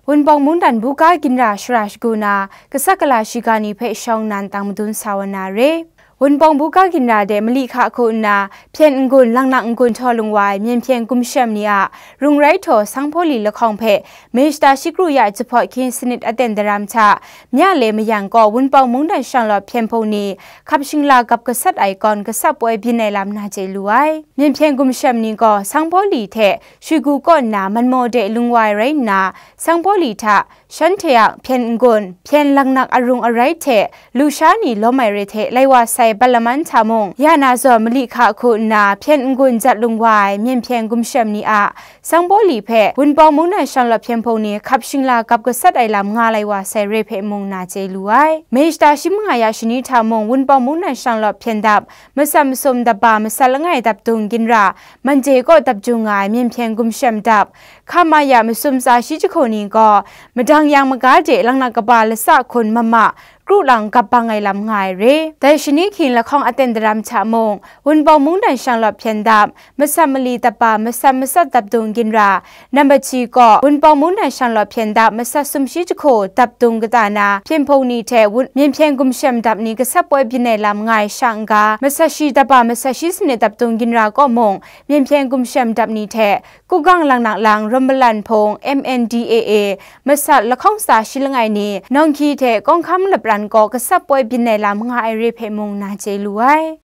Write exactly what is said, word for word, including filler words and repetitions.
Wunpawng mungdan buga ginra shara shagu na, gasat gala shiga ni hpe shawng nnan tang madun sa wa na re. Wunpawng buga ginra de mali hka hku nna, hpyen n-gun, langnak n-gun htaw lung wa ai Myen hpyen gumshem ni a rung rai htaw Sanghpawli lahkawng hpe May shata shi kru ya jahpawt hkying sanit aten daram hta, mya le mayang kaw Wunpawng mungdan shanglawt hpyen hpung ni hkap shingla gap gasat ai kawn gasat poi byin ai lam na chye lu ai. Myen hpyen gumshem ni gaw Sanghpawli hte Shwigu kaw nna Manmaw de lung wa ai rai nna, Sanghpawli hta, shanhte a hpyen n-gun, hpyen langnak arung arai hte lusha ni lawm ai re hte lai wa sai Balaman hta mung, ya na zawn mali hka hku nna hpyen n-gun jat lung wa ai Myen hpyen gumshem ni a Sanghpawli hpe Wunpawng mungdan shanglawt hpyen hpung ni hkap shingla gap gasat ai lam nga lai wa sai re hpe mung na chye lu ai. May shata shi manga ya shani hta mung Wunpawng mungdan shanglawt hpyen dap, masat masum dap ba masat langai dap dung ginra, Manje kaw dap jung nga ai Myen hpyen gumshem dap, hkam a ya masum tsa shi jahku ni gaw, madang yang maga de langnak kaba latsa hkun mama, kru lang gap bang ai lam nga ai re. Dai shani hkying lahkawng aten daram hta mung, Wunpawng mungdan shanglawt hpyen dap, masat mali dap ba masat masat dap dung ginra, nambat hti kaw, Wunpawng mungdan shanglawt hpyen dap, masat sum shi jahku dap dung kata na, hpyen hpung ni hte Wun-, Myen hpyen gumshem dap ni gasat poi byin ai lam nga ai sha n-ga, masat shi dap ba masat shi sanit dap dung ginra kaw mung, Myen hpyen gumshem dap ni hte, Kugang langnak lang Rawmbalan hpung, M N D A A, masat lahkawng tsa shi langai ni, Nawng hkyi hte Kawng hkam lapran kaw gasat poi byin ai lam nga ai re hpe mung na chye lu ai.